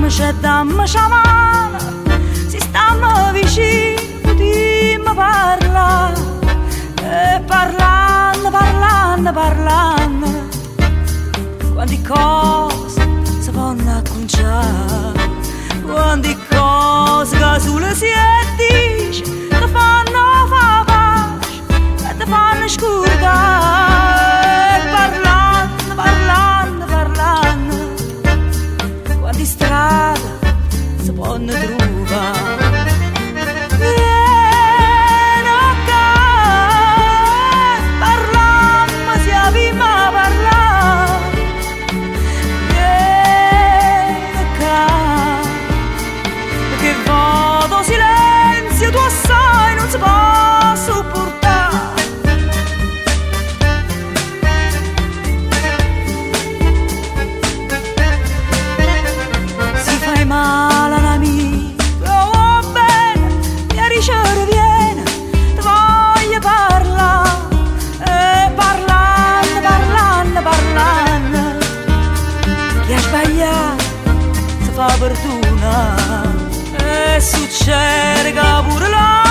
Scetammece e dammece 'a mano, si stammo vicino putimmo parlà. E parlanno, parlanno, parlanno, quanti cose se ponno accuncià. Quanti cose ca sulo si 'e ddice te fanno fa pace e te fanno scurdà. E parlanno, parlanno, parlanno, quanti strade se ponno truvà. Viene ccà, parlammo si avimma parlà. Viene ccà, pecché 'e vote 'o silenzio tu 'o ssaje nun se po' suppurtà. Si fai male a n'amico 'o vuò bene, lle 'a dicere viene, te voglio parlà. E parlanno, parlanno, parlanno, chi ha sbagliato se fa perdunà. E succede ca pure l'ommo